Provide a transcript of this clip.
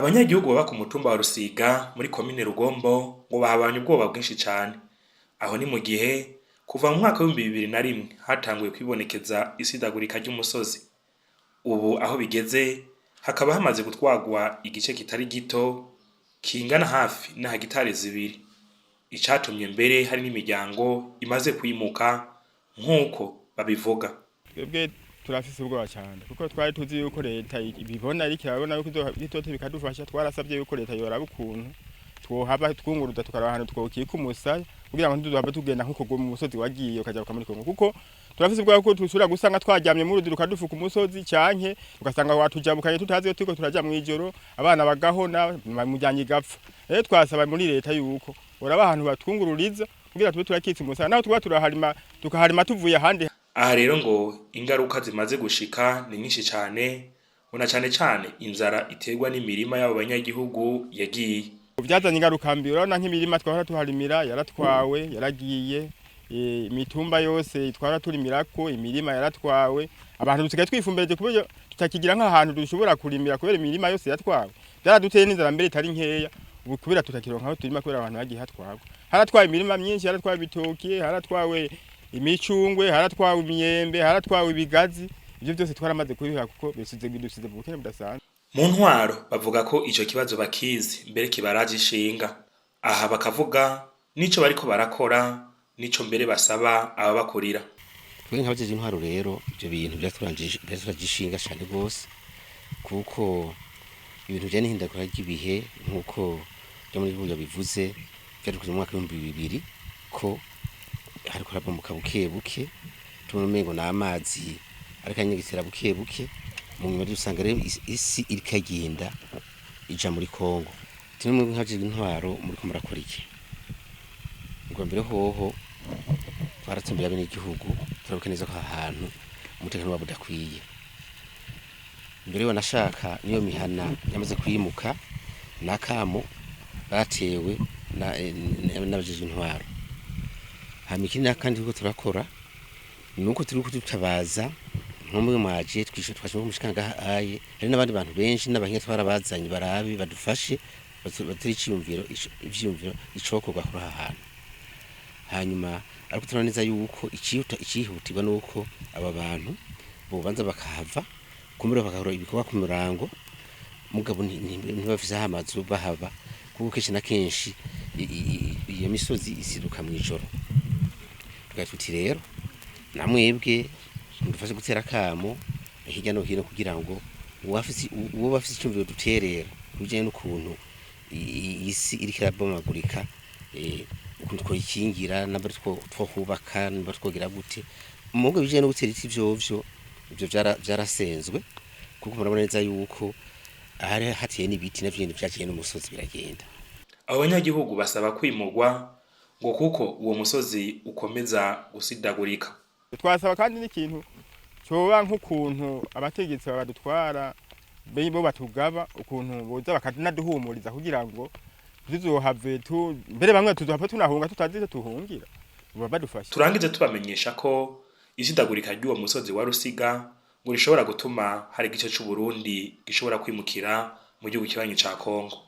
Abanyagihugu baba ku mutumba wa Rusiga muri komine Rugombo ngo bahabanye ubwoba bwinshi cane. Aho ni mu gihe kuva mu mwaka w'2001 hatanguye kwibonekeza isidagurika ry'umusozi. Ubu aho bigeze hakaba hamaze gutwarwa igice kitari gito kingana hafi na hegitari 2. Icatumye mbere hari n'imiryango imaze kwimuka nk'uko babivuga. Twebwe turafise ubwoba cyane kuko twari tuzi yuko leta ibibona, iriko irabona yuko izote bikadufasha. Twarasabye yuko leta yoraba ukuntu twohaba twunguruza, tukaraba ahantu twokika umusaya kugira ngo ntiduhave tugenda nk'uko mu musozi wagiye ukajabuka muri Kongo, kuko turafise ubwoba ko dushobora gusanga twaryamye mu ruzi rukadufuka umusozi, canke ugasanga watujabukanye tutazi iyo turiko turaja mw'ijoro, abana bagahona, umuryango igapfa. Rero twasaba muri leta yuko boraba ahantu batwungururiza kugira tube turakitse umusaya, naho tuba turaharima, tukaharima tuvuye ahandi. Aha rero ngo ingaruka zimaze gushika ni nyinshi cane, ngo na cane cane inzara iterwa n'imirima y'abo banyagihugu yagiye. Byazanye ingaruka mbi. Urabona nk'imirima twahora tuharimira yaratwawe, yaragiye. Imitumba yose twahora turimirako, imirima yaratwawe. Abantu dusigaye twifumbereje ku buryo tutakigira nk'ahantu dushobora kurimira kubera imirima yose yatwawe. Byaraduteye n'inzara mbere itari nkeya ubu, kubera tutakironka aho turima kubera abantu bagiye hatwawe. Haratwawe imirima myinshi, haratwawe ibitoki, haratwawe imicungwe, haratwawe imyembe, haratwawe ibigazi. Ibyo byose twaramaze kubiha kuko bisize bidusize mu bukene budasanzwe. Mu ntwaro bavuga ko ico kibazo bakizi, mbere kibaraje ishinga. Aha bakavuga n'ico bariko barakora, n'ico mbere basaba ababakurira. Twe nk'abajeje intwaro rero, ibyo bintu byaturaje ishinga cyane rwose, kuko ibintu bijyanye n'ihindagurika ry'ibihe, nk'uko byo muri bihugu bivuze, byadukoze mu mwaka w'2000 ko hariko harabomoka buke buke, tubona umengo ni amazi ariko anyegetera buke buke. Mu nyuma dusanga rero isi iriko igenda ija muri Kongo. Tumwe nk'abajejwe intwaro, muriko murakora iki? Ubwa mbere hoho twaratsembeye abenegihugu, turabuka neza ko aha hantu umutekano wabo udakwiye. Mbere wanashaka niyo mihana yamaze kwimuka nakamo batewe n'abajejwe intwaro. Hama ikindi kandi turiko turakora nuko turiko dutabaza nkumwe mwaje twishe twashe mushika ngaha aye, hari n'abandi bantu benshi n'abahinga twarabazanye barabe badufashe, batere iciyumviro, ivyiyumviro icokorwa kuri aha hantu. Hanyuma ariko turabona neza yuko icihutirwa nuko aba bantu bobanza bakahava, kumbure bagakora ibikorwa ku murango, mugabo ntibafise aho amazu bahaba, kuko kenshi na kenshi iyo misozi isiduka mw'ijoro. Tukagira tuti rero namwebwe mudufashe gutera akamo hirya no hino kugira ngo uwo bafise icumviro duterera kubijanye n'ukuntu isi iriko irabomagurika, ukuntu twoyikingira, namba twohubaka, namba twogira gute. Mugo bijanye no gutera ibiti vyovyo, ivyo vyarasenzwe, kuko murabona neza yuko ahari hateye n'ibiti navyo nyene vyaciye n'umusozi biragenda. Abo banyagihugu basaba kwimurwa ngo kuko uwo musozi ukomeza gusidagurika. Twasaba kandi n'ikintu coba nk'ukuntu abategetsi badutwara bo batugaba, ukuntu boza bakanaduhumuriza kugira ngo tuzohave tu mbere bamwe tuzohava tunahunga tutazi icyo tuhungira, boba badufasha. Turangize tubamenyesha ko isidagurika ry'uwo musozi wa Rusiga ngo rishobora gutuma hari igice c'Uburundi gishobora kwimukira mu gihugu kibanyi ca Kongo.